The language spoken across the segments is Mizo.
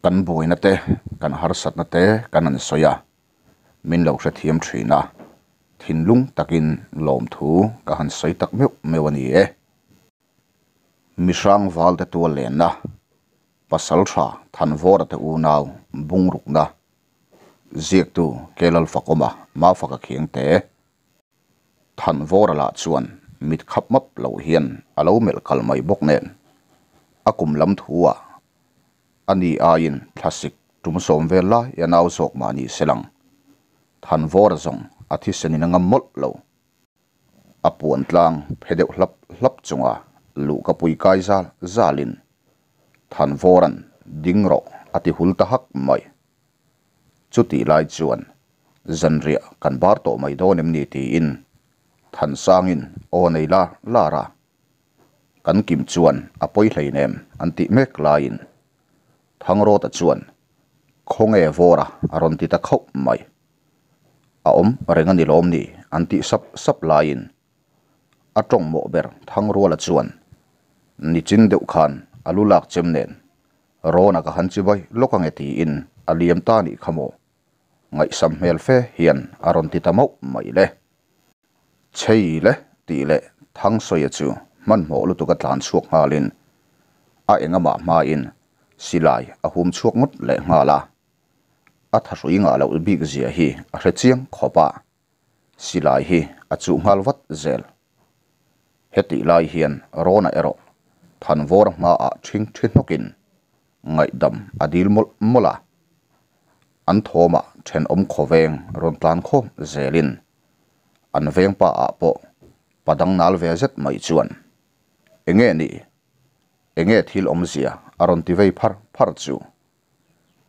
Kan buaina te, kan harsatna te kan han sawi a, min lo hrethiam thin a, thinlung takin lawmthu ka han sawi tak meuh meuh a ni e. Mihrang valte tual lenna, pasal tha Thanvawra te unau bungrukna, ziaktu Kelalfakawma Mafaka Khiangte. Thanvawra lah chuan mit khap map lo hian a lo melh kal mai bawk nen, a kum lam thu ah a ni aiin thlasik tum sawm vel lai a nau zawk mah ni se lang. Thanvawra zawng a thisen in a ngam mawlh lo. A puan tlang phe deuh hlap hlap chunga luhka pui kai zal zalin Thanvawra'n ding rawh a ti hul ta hak mai. Chutih lai chuan zanriah kan bar tawh mai dawn em ni tiin Thansangin aw nei lar lar a, kan kim chuan a pawi hleinem an tih mek laiin Thangrawta chuan Khawnge vawra a rawn ti ta khauh mai. A awm reng a ni lawm ni an tih sap sap laiin a tawng mawh ber Thangruala chuan nichin deuh khan a lu lak chem nen Rawna ka han chibai lawk ange tiin a liam ta nih kha maw? Ngaihsam hmel fe hian a rawn ti ta mauh mai le. Chhei le tih leh Thangsawiah chu hmanhmawh lutuk a tlan chhuak nghalin a engamah hmain silai a hum chhuak ngawt leh nghal a. A thahrui ngah loh bik zia hi a hre chiang khawp a, silai hi a chuh nghal vat zel. Hetih lai hian Rawna erawh Thanvawra hmaah ṭhing ṭhi hnawkin ngaihdam a dil mawlh mawlh a. An thawmah ṭhenawm khawveng rawn tlan khawm zelin an veng pa ah pawh pa dang nal ve zet mai chuan Enge ni? Enge thil awmzia a rawn ti vei phar phar chu?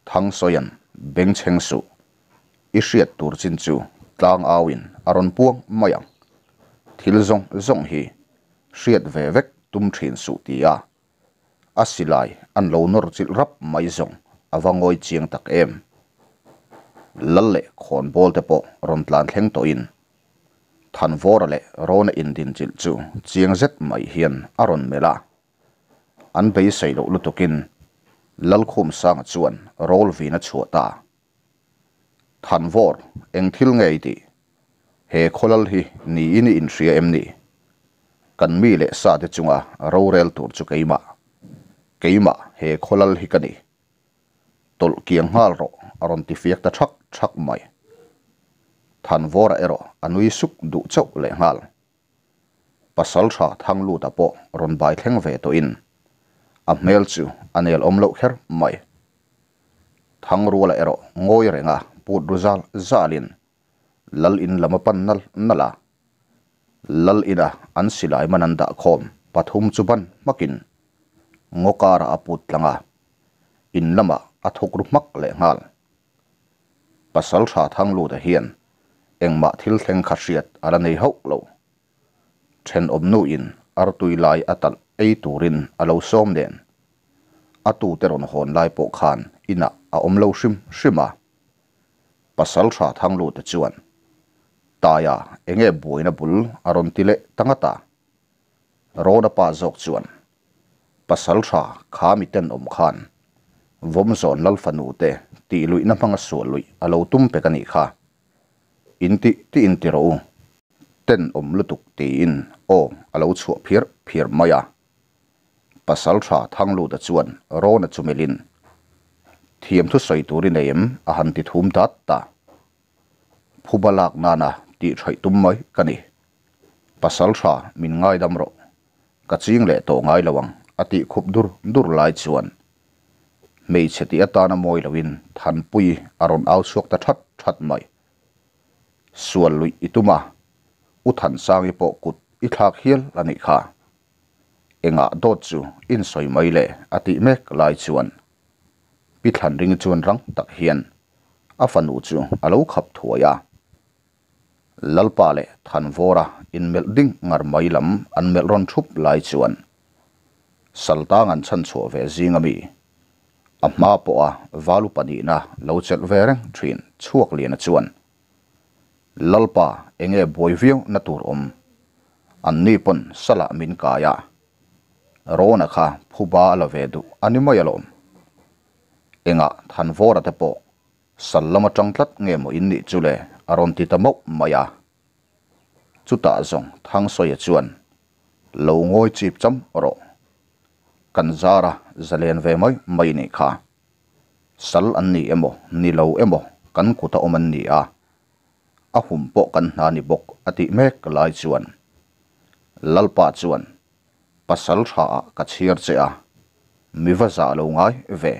Thangsawian bengchheng suh, i hriat tur chin chu tlang auin a rawn puang mai ang. Thil zawng zawng hi hriat ve vek tum thin suh ti a, a silai an lo nawr chilh rap mai zawng a va ngawi chiang tak em. Lal leh khawnbawl te pawh rawn tlan thleng tawhin Thanvawra leh Rawna indinchilh chu chiang zet mai hian a rawn melh a. An beisei loh lutukin Lalkhumsanga chuan rawl vin a chhuah ta. Thanvawr, eng thil nge i tih? He khawlal hi niin i inhria em ni? Kan mi leh sa te chunga rorel tur chu keimah. Keimah he khawlal hi ka ni. Tawlh kiang nghal rawh a rawn ti fiak ta thak thak mai. Thanvawra erawh a nui suk duh chauh lehnghal. Pasal tha Thangluta pawh rawn bai thleng ve tawhin a hmel chu a nel awm loh kher mai. Thangruala erawh ngawi renga put ru zal zalin Lal in lam a pan nal nal a. Lal ina an silai man an dah khawm pathum chu ban hmakin ngaw karah a put tlang a, in lamah a thuk ru hmak leh nghal. Pasal tha Thangluta hian engmah thil thleng kha hriat a la nei hauh lo. Thenawm nuin artui lai a talh ei turin a lo sawm nen. A tute rawn hawn lai pawh khan inah a awm lo hrim hrim a. Pasal tha Thangluta chuan, Taia, enge buaina bul a rawn ti leh ta ngat a? Rawna pa zawk chuan, Pasal tha kha mi tenawm khan Vawmzawn Lal fanu te tih luihna hmanga sual luih a lo tum pek a nih kha. In tih tih in ti rawh u. Tenawm lutuk tiin aw a lo chhuah phiar phiar mai a. Pasal tha Thangluta chuan Rawna chu melhin, Thiamthu sawi tur i nei em? a han ti thum dat ta. Phuba lak nana tih thaih tum mai ka ni. Pasal tha min ngaidam rawh. Ka ching leh tawh ngai lo ang a tih khup dur dur lai chuan hmeichhe tih atana mawi loin Thanpui a rawn au chhuak ta that that mai. Sual luih i tum a, U Thansangi pawh kut i thlak hial a nih kha. Engah dawt chu insawi mai le a tih mek lai chuan Pi Thlanringi chuan rang tak hian a fanu chu a lo khap thuai a. Lalpa leh Thanvawra inmelh ding ngar mai lam an melh rawn thup lai chuan Saltang an chhan chhuah ve zing ami a hma pawha valu pahnihna lo chelh ve reng thin Chhuakliana chuan Lalpa enge buai viau na tur awm an ni pawn salah min kai a Rawna kha phuba a la ve duh a ni mai alawm. Engah Thanvawra te pawh sal lama tang tlat nge maw in nih chu le a rawn ti ta mauh mai a. Chutah zawng Thangsawiah chuan lo ngawi chip cham rawh. Kan zara zalen ve mai mai nih kha. Sal an ni emaw ni lo emaw kan kuta awm an ni a, a hum pawh kan hna ni bawk a tih mek lai chuan Lalpa chuan pasal tha ah ka chhiar che a, mi va zah lo ngai ve.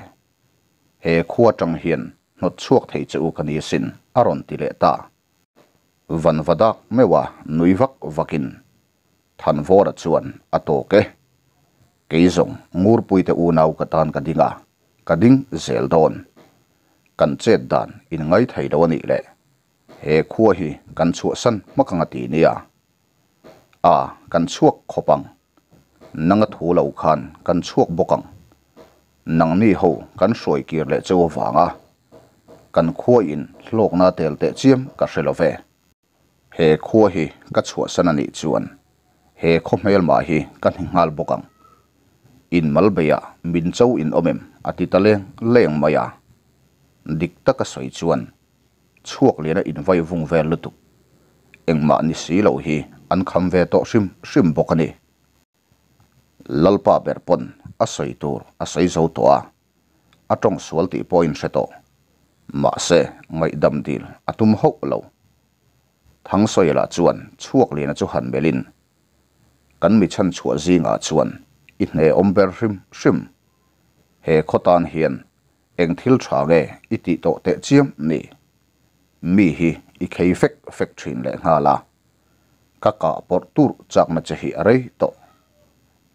He khua tang hian hnawt chhuak thei che u ka ni asin a rawn ti leh ta. Vanvadak meuha nui vak vakin Thanvawra chuan a tawk e. Kei zawng Ngurpuite unau ka tan ka ding a, ka ding zel dawn. Kan chet dan in ngai thei lo a nih le. He khua hi kan chhuahsan hmak ang a ti nia. A, kan chhuak khawp ang. Nanga thu lo khan kan chhuak bawk ang. Nangni ho kan hruai kir leh cheu avanga kan khua in hlawkna tel teh chiam ka hre lo ve. He khua hi ka chhuahsan a nih chuan he khaw hmelmah hi ka hni nghal bawk ang. In mal beiah min cho in awm em? a ti ta leng leng mai a. Dik taka sawi chuan chhuak liana invai vung vel lutuk engmah ni si lo hi an kham ve tawh hrim hrim bawk a ni. Lalpa ber pawn a sawi tur a sawi zo tawh a, a tawng sual tih pawh in hre tawh. Mahse, ngaihdam dil a tum hauh lo. Thangsawiala chuan Chhuakliana chu han melhin, Kan mi chhan chhuah zingah chuan i hne awm ber hrim hrim. He khaw tan hian eng thil tha nge i tih tawh teh chiam ni? Mi hi i khei fek fek thin lehnghal a, ka kah pawrh tur chakna che hi a rei tawh.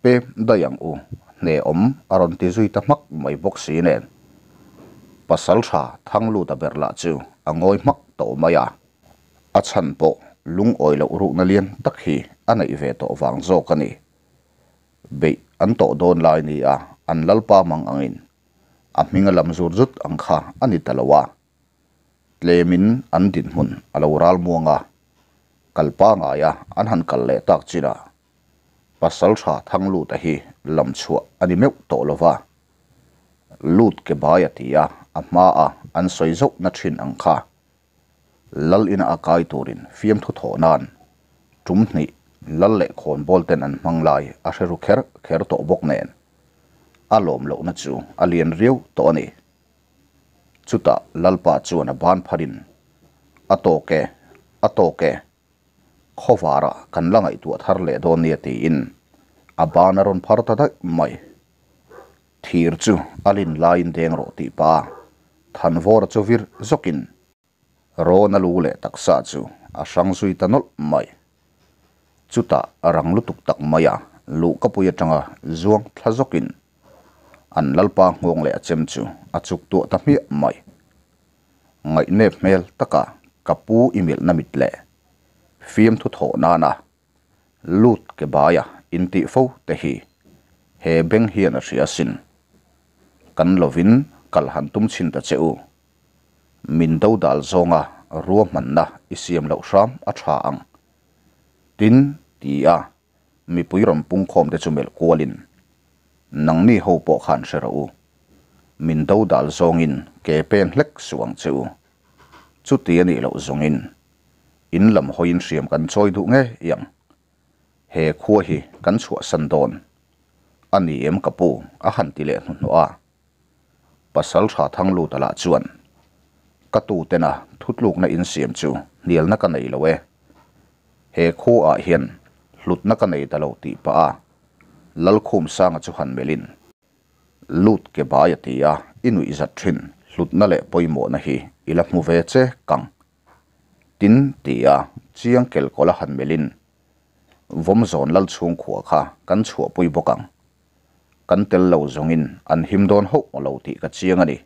Pem daih ang u, hne awm a rawn ti zui ta hmak mai bawk si nen. Pasal tha Thangluta ber lah chu a ngawi hmak tawh mai a, a chhan pawh lungawi loh rukna lian tak hi a neih ve tawh vang zawk a ni. Beih an tawh dawn lai nia an lalpa mang angin a hming a lam zut zut ang kha a ni ta lo a. Tlemin an dinhmun a lo ral muang a, kal pangaia an han kal leh tak chinah Pasaltha Thangluta hi lam chhuah a ni meuh tawh lo va, Lut ke bai a ti a, a hmaa an sawi zauhna thin ang kha Lal ina a kai turin fiamthu thawh nan tum hnih Lal leh khawnbawl ten an hmang lai a hre ru kher kher tawh bawk nen a lawm lohna chu a lian riau tawh a ni. Chutah Lalpa chuan a ban pharin, A tawk e, a tawk e, Khawvarah kan la ngaihtuah thar leh dawn nia tiin a ban a rawn phar ta daih mai. Thir chu a lin laiin deng rawh tih pa Thanvawra chu vir zawkin rawn a lu leh taksa chu a hrang zui ta nawlh mai. Chutah rang lutuk tak maia luhkapui atanga zuang thla zawkin an lalpa nghawng leh a chem chu a chuk tuah ta hmiah mai. Ngaihnep hmel taka ka pu i milhna mit leh fiamthu thawh nana lut ke baia intih fo te hi he beng hian a hria asin. Kan lovin kal han tum chhin ta che u. Min dodal zawnga ruahmanna i siam loh hram a tha ang. Tin, ti a mipui rawn pungkhawm te chu melh kualin, Nangni ho pawh khan hre rawh u. Min dodal zawngin ke pen hlek suh ang che u. Chuti a nih loh zawngin in lam hawiin hriam kan chawi duh ngei ang. He khua hi kan chhuahsan dawn a ni em ka pu? a han ti leh hnuhnawh a. Pasal tha Thangluta lah chuan, Ka tutena thutlukna insiam chu hnialna ka nei lo e. He khuaah hian hlutna ka nei ta lo tih pah a Lalkhumsanga chu han melhin, Lut ke bai a ti a, i nuihzat thin hlutna leh pawimawhna hi i la hmu ve che kang. Tin, ti a chiang kelkawla han melhin, Vawmzawn Lalchhungkhua kha kan chhuahpui bawk ang. Kan tel lo zawngin an him dawn hauh lo tih ka chiang a ni.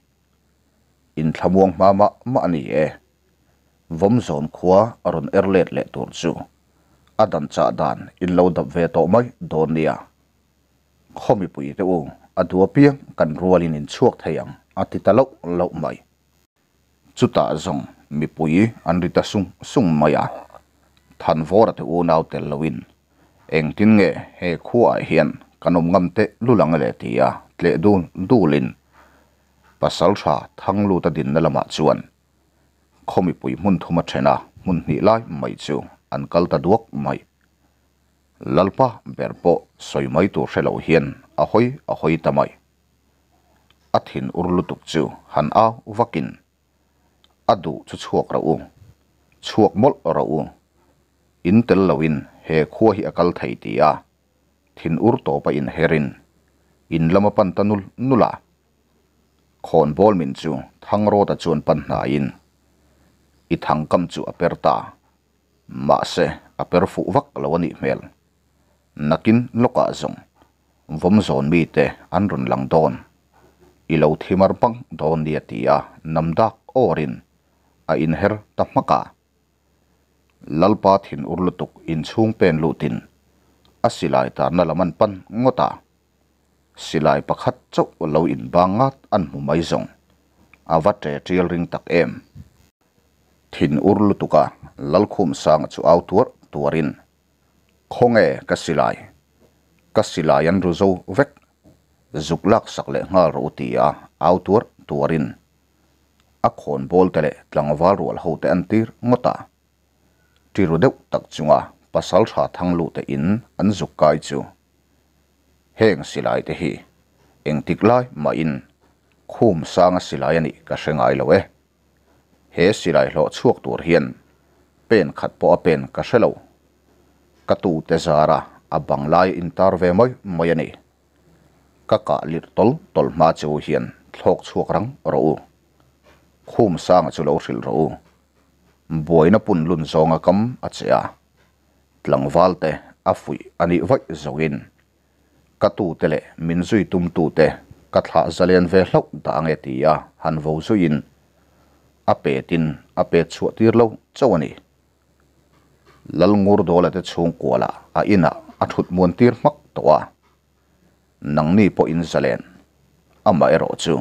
Inthlamuang hma mah mah a ni e. Vawmzawn khua a rawn er let leh tur chu a dan chah dan in lo dap ve tawh mai dawn nia. Khaw mipui te u, a dua piang kan rualin in chhuak thei ang a ti ta loh loh mai. Chutah zawng mipui an ri ta sung sung mai a, Thanvawra te unau tel loin engtin nge he khuaah hian kan awm ngam teh lul ang le tia tleh dul dulin. Pasalṭha Thangluta dinna lamah chuan khaw mipui hmun thuma ṭhena hmun hnih lai mai chu an kal ta duak mai. Lalpa ber pawh sawi mai tur hre lo hian a hawi a hawi ta mai. A thin ur lutuk chu han au vakin a duh chu chhuak rawh u, chhuak mawlh rawh u, in tel loin he khua hi a kal thei ti a thin ur tawpa inherin in lama pan ta nul nul a. Khawnbawl min chu Thangrawta chuan pan hnaiin i thangkam chu a per ta. Mahse a per fuh vak lo a nih hmel. Nakin lawkah zawng vawm zawn mite an rawn lang dawn. I lo thi mar pang dawn nia ti a nam dak awrin a inher ta hmak a. Lalpa thin ur lutuk inchhung pen lutin a silai tarna lam an pan ngawt a. Silai pakhat chauh lo inbang ngat an hmu mai zawng. A va ṭe ṭial ring tak em. Thin ur lutuk a Lalkhum Sanga chu au tuar tuarin, Khawnge ka silai? Ka silai an ru zo vek. Zuk lak sak leh nghal rawh u ti a au tuar tuarin a khawn bawl te leh tlangval rual ho te an tir ngawt a. Ṭiru deuh tak chunga pasalṭha Thangluhte in an zuk kai chu Heng silai te hi engtik lai mahin khum sanga silai a nih ka hre ngai lo e. He silai hlawh chhuak tur hian pen khat pawh a pen ka hre lo. Ka tute zara a bang lai intar ve mai mai a ni. Ka kah lirh tawl tawl hma che u hian thlawk chhuak rang rawh u. Khum sanga chu lo hrilh rawh u. Buaina pun lun zawnga kam a che a. Tlangval te a fuih a nih vaih zawngin ka tute leh min zui tumtute ka thlah zalen ve hlauh dah ange tia han vo zuiin a petin a pet chhuah tir lo chauh a ni. Lalngurdawla te chhungkualah a inah a thut muan tir hmak tawh a, nangni pawhin zalen amaherawh chu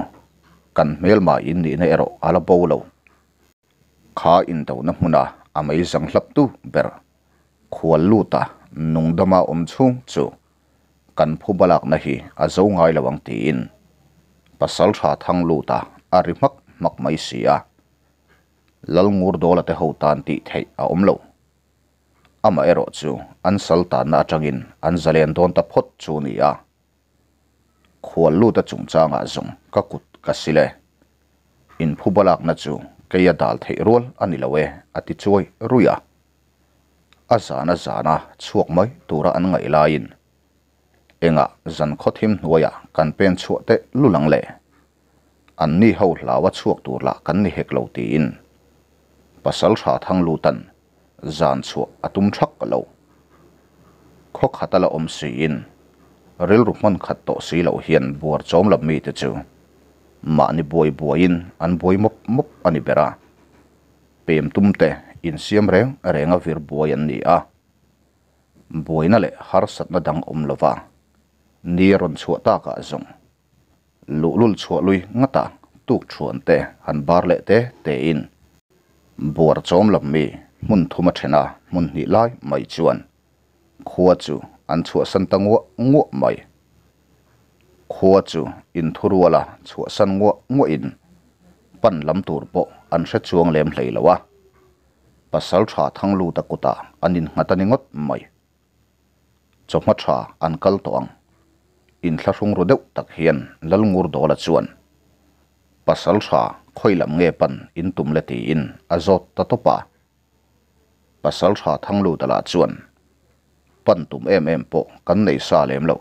kan hmelma in nihna erawh a la bo lo. Kha indona hmuna a mei zang hlap tu ber khual luta nungdama awm chhung chu kan phu balakna hi a zo ngai lo ang tiin Pasaltha Thangluta a ri hmak hmak mai si a, Lalngurdawla te ho tan tih theih a awm lo. Amaherawh chu an sal tanna atangin an zalen dawn ta phawt chu ni a. Khual luta chungchangah zawng ka kut ka sil e. Inphu balakna chu kei a dal theih rual a ni lo e, a ti chuai rui a. A zan a zana chhuak mai tura an ngaih laiin engah zan khawthim hnuaiah kan pen chhuah teh lul ang le. Anni ho hlaua chhuak tur lah kan ni hek lo tiin pasal tha thang lutan zan chhuah a tum thak lo. Khaw khat a la awm siin rilru hman khat tawh si loh hian buar chawm lam mite chu mahni buai buaiin an buai mawp mawp a ni ber a. Pem tumte insiam reng reng a vir buai an ni a. Buaina leh harsatna dang awm lova ni a rawn chhuah takah zawng Luhlul chhuah lui ngata tuk thuan te han bar leh te tein buar chawm lam mi hmun thum a then a, hmun hnih lai mai chuan khua chu an chhuahsan ta nguah nguah mai. Khua chu inthuruala chhuahsan nguah nguahin pan lam tur pawh an hre chuang lem hlei lo a, pasal tha Thangluta kutah an innghat a ni ngawt mai. Chawhma tha an kal tawh ang. Inthlahrung ru deuh tak hian Lalngurdawla chuan, Pasal tha khawi lam nge pan in tum le tiin a zawt ta tawp a. Pasal tha Thangluta lah chuan, Pan tum em em pawh kan nei sa lem lo.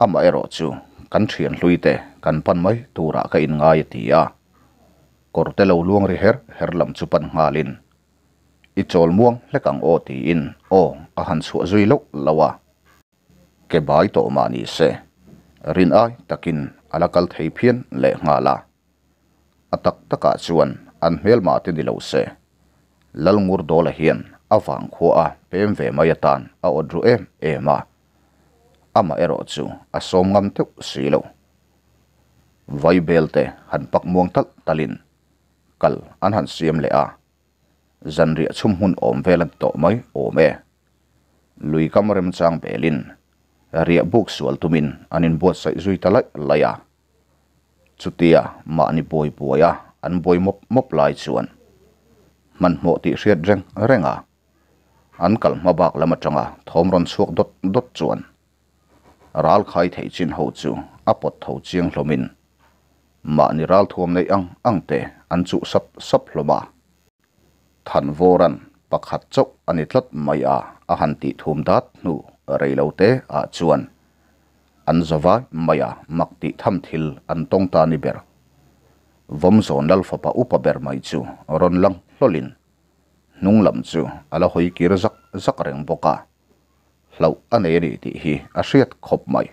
Amaherawh chu kan thian hlui te kan pan mai turah ka inngai a ti a. Kawrte lo luang ri her her lam chu pan nghalin I chawl muang hlek ang aw tiin aw a han chhuah zui loh loh a. Ke bai tawh mah ni se, rin ai takin a la kal thei phian leh nghal a. A tak takah chuan an hmelmah te ni lo se, Lalngurdawla hian a vangkhua a pem ve mai atan a awt ru em em a, amah erawh chu a sawm ngam teuh si lo. Vaibel te han pak muang talh talhin kal an han siam leh a, zanriah chhum hmun awm vel an ti tawh mai awm e. Lui kam remchang belin riah buk sual tumin an inbuatsaih zui ta laih laih a. Chutia mahni buai buaia an buai mawp mawp lai chuan hmanhmawh tih hriat reng reng a, an kal hma bak lam atanga thawm rawn chhuak dawt dawt chuan ral khai theih chin ho chu a pawt tho chiang hlawmin mahni ral thuam neih ang ang te an chuh sap sap hlawm a. Thanvawran pakhat chauh a ni tlat mai a, a han tih thum dat hnu rei lo te ah chuan an zawai mai a, mak tih tham thil an tawng ta ni ber. Vawmzawn lal fapa upa ber mai chu rawn lang hlawlin hnung lam chu a la hawi kir zak zak reng bawk a, hlauh a nei a ni tih hi a hriat khawp mai.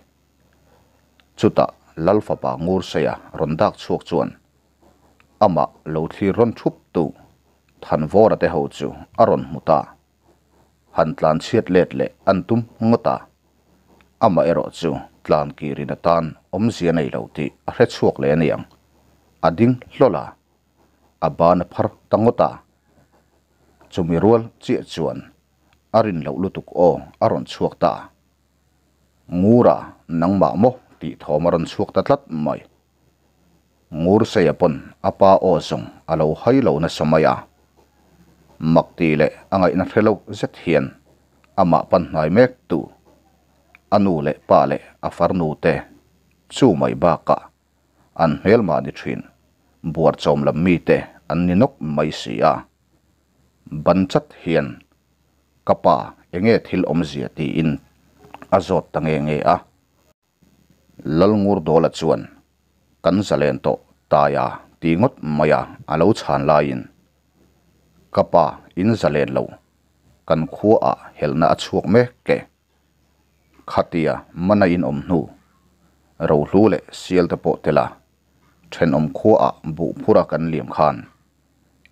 Chutah lal fapa Ngurseia rawn dak chhuak chuan Amah lo thlir rawn thup tu Thanvawra te ho chu a rawn hmu ta. Han tlan chhiat let leh an tum ngawt a. Amah erawh chu tlan kirin atan awmzia nei lo tih a hre chhuak leh aniang. A ding hlawl a, a ban a phar ta ngawt a. Chumi rual chiah chuan a rin loh lutuk aw a rawn chhuak ta. Ngura nangmah maw tih thawm a rawn chhuak ta tlat mai. Ngurseia pawn a pa aw zawng a lo hai lo nasa mai a. Mak tih leh a ngaihna hre lo zet hian amah pan hnai mek tu a nu leh pa leh a farnu te chu mai bakah an hmelmah ni thin buarchawm lam mite an ni nawk mai si a. Ban chat hian ka pa enge thil awmzia tiin a zawt ta nge nge a. Lalngurdawla chuan, Kan zalen tawh taia ti ngawt mai a a lo chhan laiin, Ka pa in zalen lo, kan khuaah helna a chhuak mek e. Khatia mana in awm hnu, rohlu leh sial te pawh tel a, thenawm khuaah buh phura kan liam khan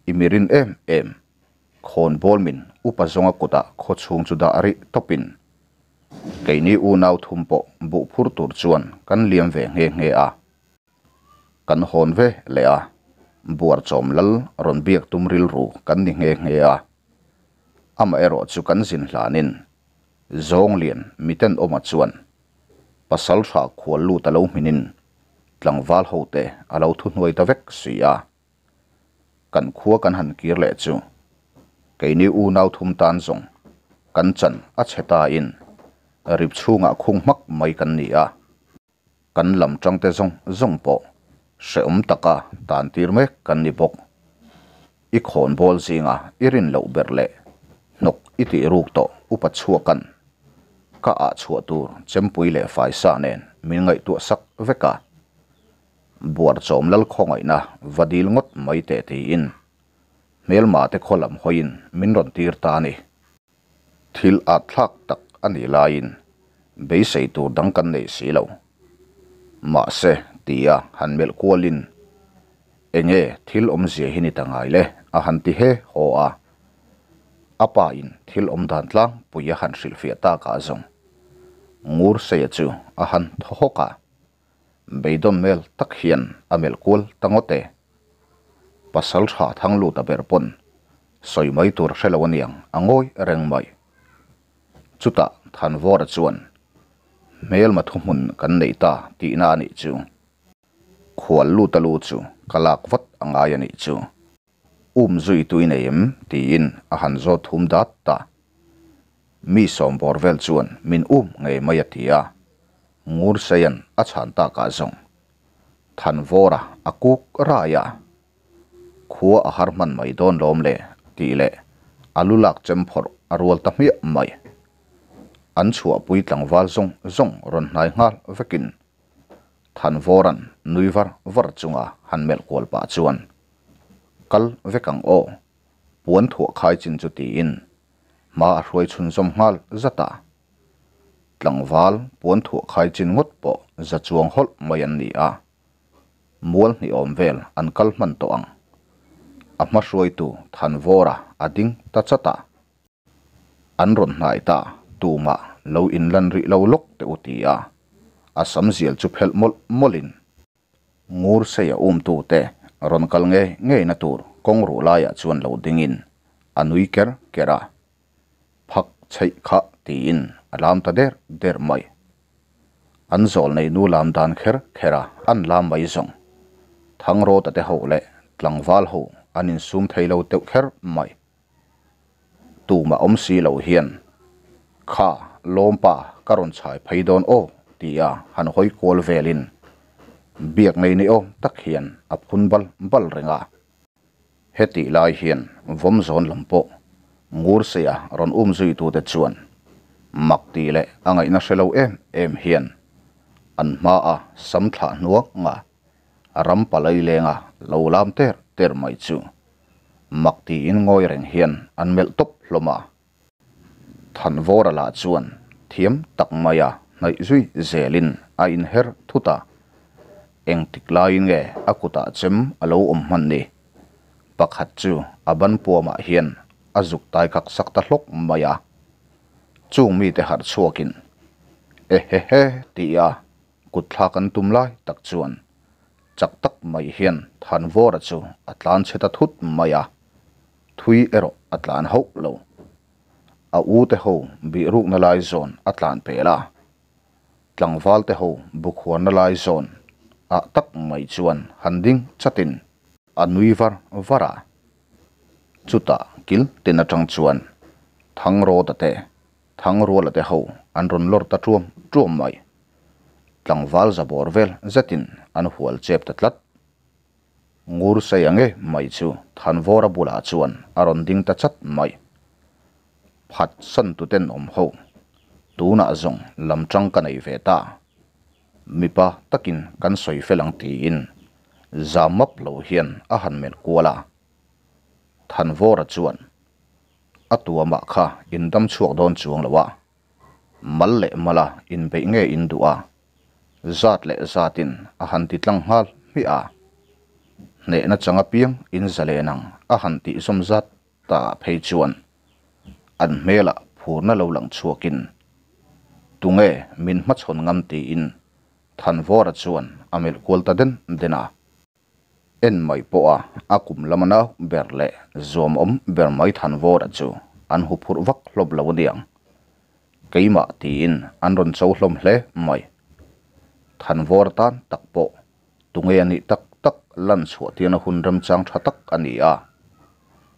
i mi rin em em, khawnbawl min upa zawnga kutah khawchhung chu dah rih tawpin Keini unau thum pawh buh phur tur chuan kan liam ve nghe nghe a. Kan hawn ve leh a, buarchawm lal rawn biak tum rilru kan ni nghe nghe a. Amaherawh chu kan zin hlanin Zawnglian miten awma chuan pasal tha khual lut a lo hminin tlangval hote a lo thuhnuai ta vek si a. Kan khua kan han kir leh chu keini unau thum tan zawng kan chan a chhe tain rip chhungah khung hmak mai kan ni a. Kan lam tangte zawng zawng pawh hrehawm taka tan tir mek kan ni bawk. I khawnbawl zinga i rin loh ber leh hnawk i tih ruk tawh upa chhuakan ka ah chhuah tur chempui leh faisa nen min ngaihtuah sak vek a. Buarchawm lal khawngaihna va dil ngawt mai teh tiin hmelma te khaw lam hawiin min rawn tir ta a ni. Thil at thlak tak a nih laiin beisei tur dang kan nei si lo. Mahse tia han melh kualin enge thil awmzia hi ni ta ngai le a han ti he haw a. A pa in thil awm dan tlangpui a han hrilhfiah takah zawng Ngurseia chu a han thaw hawk a. Beidawn mel tak hian a melh kual ta ngawt e. Pasal tha thang lut a ber pawn sawi mai tur a hre lo aniang a ngawi reng mai. Chutah Thanvawra chuan hmelma thuhmun kan nei ta tihna a nih chu. Khual lut a lu chu ka lak vat a ngai a nih chu. Um zui tui nei em? tiin a han zawt thum dat ta. Mi sawm bawr vel chuan min um ngei mai a ti a, Ngurseian a chhan takah zawng Thanvawra a kuk rai a, Khua a har hman mai dawn lawm le tih leh a lu lak chem phawrh a rual ta hmiah mai. An chhuahpui tlangval zawng zawng rawn hnai nghal vekin Thanvawran nui var var chunga han melh kual pah chuan Kal vek ang aw, puan thuah khai chin chu tiin hma a hruai chhunzawm nghal zat a. Tlangval puan thuah khai chin ngawt pawh za chuang hawlh mai an ni a, mual hnih awm vel an kal hman tawh ang. A hma hruaitu Thanvawra a ding ta chat a. An rawn hnai ta, tumah lo inlan rih lo lawk teh u ti a, a sam zial chu phelh mawlh mawlhin Ngurseia umtute rawn kal ngei ngeina tur kawng ruh laiah chuan lo dingin a nui ker ker a, Phak chheih khah tiin a lam ta der der mai. An zawl nei nu lam dan kher kher a an lam mai zawng. Thangrawta te ho leh tlangval ho an insum thei lo teuh kher mai. Tumah awm si lo hian, Kha, lawmpa ka rawn chhai phei dawn aw tia han hawi kual velin biak nei ni awm tak hian a phun bal bal reng a. Hetih lai hian vawm zawn lam pawh Ngurseia rawn um zuitute chuan mak tih leh a ngaihna hre lo em em hian an hmaa sam thlah hnuak nga ram palai lenga lo lam ter ter mai chu mak tiin ngawi reng hian an melh tawp hlawm a. Thanvawra lah chuan thiam tak maia hnaih zui zelin a inher thut a, engtik laiin nge a kutah chem a lo awm hman ni? Pakhat chu a ban puamah hian a zuk tai kak sak ta hlawk mai a, chung mite harh chhuakin Ehehe tia kut thlak an tum lai tak chuan chak tak mai hian Thanvawra chu a tlan chhe ta thut mai a, thui erawh a tlan hauh lo. A u te ho bih rukna lai zawn a tlan pel a, tlangval te ho bukhuarna lai zawn ah tak mai chuan han ding chatin a nui var var a. Chutah kil tin atang chuan Thangrawta te Thangruala te ho an rawn lawr ta tuam tuam mai. Tlangval za bawr vel zetin an hual chep ta tlat. Ngur sei ang e mai chu Thanvawra bulah chuan a rawn ding ta chat mai. Phat san tu ten awm ho. Tunah zawng lam tang ka nei ve ta. Mipa takin kan sawi fel ang tiin zam map lo hian a han melh kual a. Thanvawra chuan A tuamah kha in dam chhuak dawn chuang lo a, mal leh mala inbeih nge in duh a, zat leh zatin a han ti tlang nghal hmiah a. Hnehna chang apiang in zalen ang a han tih zawm zat ta ah phei chuan an hmelah phurna lo lang chhuakin tunge min hmachhawn ngam tiin Thanvawra chuan a melh kual ta den den a. En mai pawha a kum lama nau ber leh zuamawm ber mai Thanvawra chu an huphurh vak hlawp lo aniang. Keimah tiin an rawn cho hlawm hle mai. Thanvawra tan tak pawh tunge a nih tak tak lan chhuah tirna hun remchang tha tak a ni a.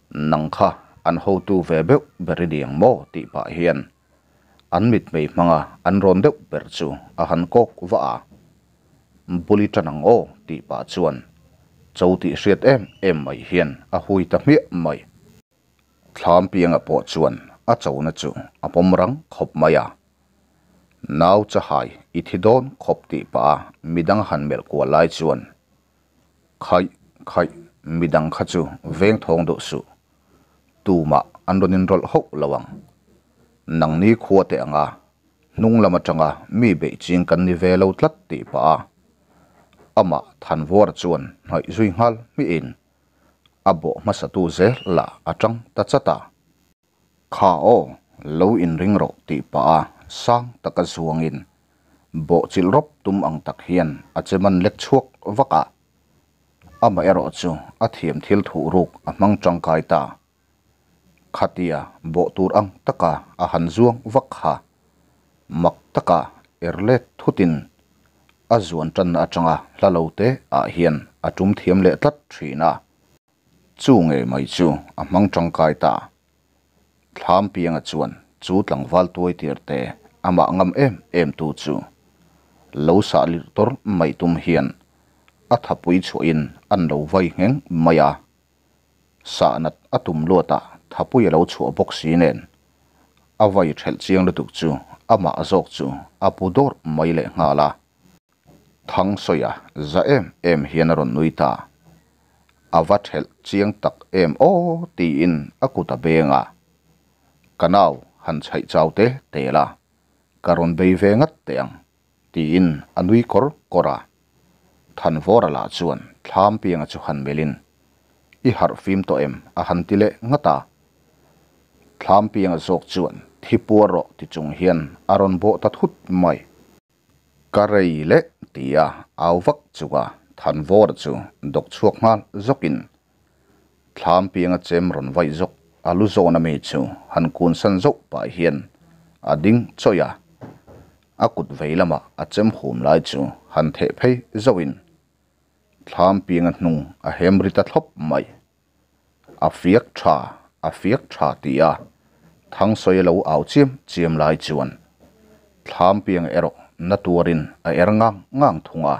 Nang kha an hotu ve beuh ber i niang maw tih pah hian an mitmei hmanga an rawn deuh ber chu a han kawk vah a. Buli tan ang aw tih pah chuan cho tih hriat em em mai hian a hui ta hmiah mai. Thlam pianga pawh chuan a chona chu a pawm rang khawp mai a. Nau chahai i thi dawn khawp tih pah a midang han melh kual lai chuan Khaih khaih midang kha chu veng thawng duh suh. Tumah an rawn inrawlh hauh lo ang. Nangni khua teh anga hnung lam atanga mi beih ching kan ni ve lo tlat tih pah a amah Thanvuara chuan hnaih zui nghal hmihin a bawh hmasatu zel lah a tang ta chat a. Kha aw, lo inring rawh tih pah a sang taka zuangin bawh chilh rawp tum ang tak hian a che man lek chhuak vak a. Amaherawh chu a thiam thil thuh ruk a hmang tangkai ta. Khatia bawh tur ang taka a han zuang vak kha mak taka er let thutin a zuan tanna atanga hla lo te ah hian a tum thiam leh tlat thin a. Chu ngei mai chu a hmang tangkai ta. Thlam pianga chuan chu tlangval tuai tir te amah ngam em em tu chu lo sah lirh tawr mai tum hian a thapui chhuahin an lo vai ngheng mai a. Sah nat a tum luatah thapui a lo chhuah bawk si nen a vai thelh chiang lutuk chu amah zawk chu a pu dawrh mai leh nghal a. Thangsawiah za em em hian a rawn nui ta. A va thelh chiang tak em aw tiin a kut a beng a. Ka nau han chhaih chau te te la, ka rawn bei ve ngat teh ang tiin a nui kawr kawr a. Thanvawra lah chuan thlam pianga chu han melhin, I harh fim tawh em? a han ti leh ngat a. Thlam pianga zawk chuan thi puar rawh ti chung hian a rawn bawh ta thut mai. Ka rei leh tia au vak chunga Thanvawra chu dawk chhuak nghal zawkin thlam pianga chem rawn vaih zawk a lu zawn ami chu han kun san zauh pah hian a ding chawih a, a kut vei lamah a chem hum lai chu han theh phei zauhin. thlam pianga hnung a hem ri ta thlawp mai. A fiak tha, a fiak tha ti a Thangsawi a lo au chiam chiam lai chuan thlam pianga erawh na tuarin a er ngang ngang thung a.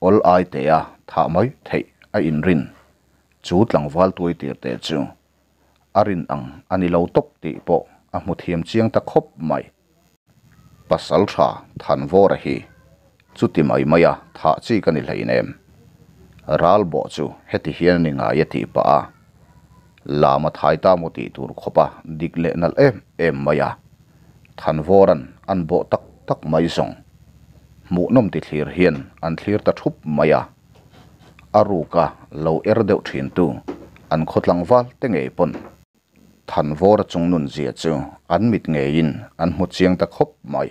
Awl ai te a thah mai theih a inrin chu tlangval tuai tir te chu a rin ang a ni lo tawp tih pawh a hmu thiam chiang ta khawp mai. Pasaltha Thanvawra hi chuti mai maia thah chi ka ni hleinem. Ral bawh chu heti hian a ni ngai a tih pah a, Lama thai ta maw tih tur khawpa dik leh nalh em em mai a, Thanvawra'n an bawh tak tak mai zawng. Hmuhnawm ti thlir hian an thlir ta thup mai a, a ruka lo er deuh thintu an khaw tlangval te ngei pawn Thanvawra chung nun zia chu an mit ngeiin an hmu chiang ta khawp mai.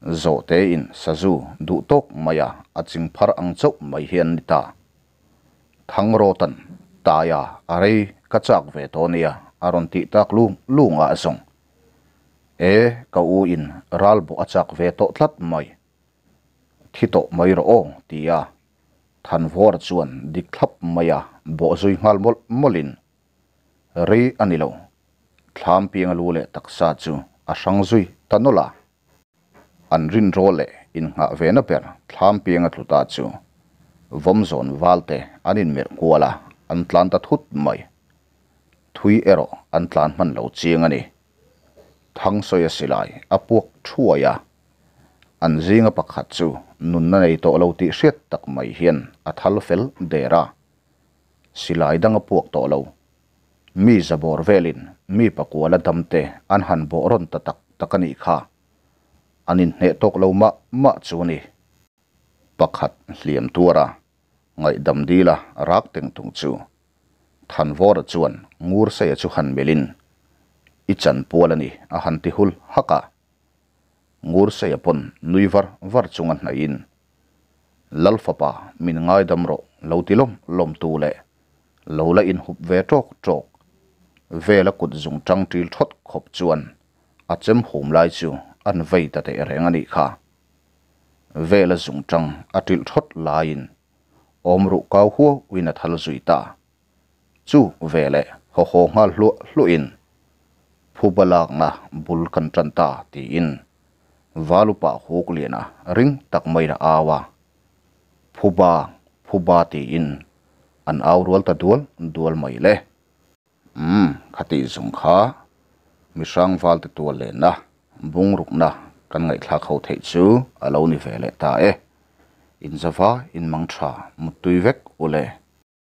Zawhtein sazu duh tawk maia a ching phar ang chauh mai hi an ni ta. Thangrawtan taia a rei ka chak ve tawh nia a rawn tih tak lung lung ah zawng. E, ka u in ral bawh a chak ve tawh tlat mai. Thi tawh mai rawh aw ti a Thanvawra chuan dik thlap maia bawh zui nghal mawlh mawlhin Rei a ni lo. Thlam pianga lu leh taksa chu a hrang zui ta nawlh a. An rinrawl leh innghah vena ber thlam pianga tlu ta chu vawmzawn valte an inmelh kual a, an tlan ta thut mai. Thui erawh an tlan hman lo chiang a ni. Thangsawi a silai a puak thuai a, an zinga pakhat chu nunna nei tawh lo tih hriat tak mai hian a thal fel der a. Silai dang a puak tawh lo. Mi zabawr velin mi pakuala damte an han bawh rawn ta tak tak a nih kha. An inhneh tawk lo mah mah chu a ni. Pakhat hliam tuara ngaihdam dila rak teng tung chu Thanvawra chuan Ngurseia chu han melhin, I chan pual a ni a han ti hul hak a. Ngurseia pawn nui var var chunga hnaihin, Lal fapa min ngaidam rawh lo ti lawm lawm tu leh lo la inhup ve tawk tawk vela kut zung tang ṭil thawt khawp chuan a chem hum lai chu an vei ta teh reng a nih kha. Vela zung tang a ṭilh thawt laiin awm ruh kau huauin a thal zui ta. Chu veleh haw haw nghal hluah hluahin phuba lakna bul kan ṭan ta tiin Valupa Hukliana ring tak maiin a au a, Phuba, phuba tiin an au rual ta dual dual mai le. Umm, khatih zung kha mihrang valte tual lenna, bungrukna kan ngaihthlak ho theih chu a lo ni ve leh ta e. Inzava inmang tha muttui vek u le.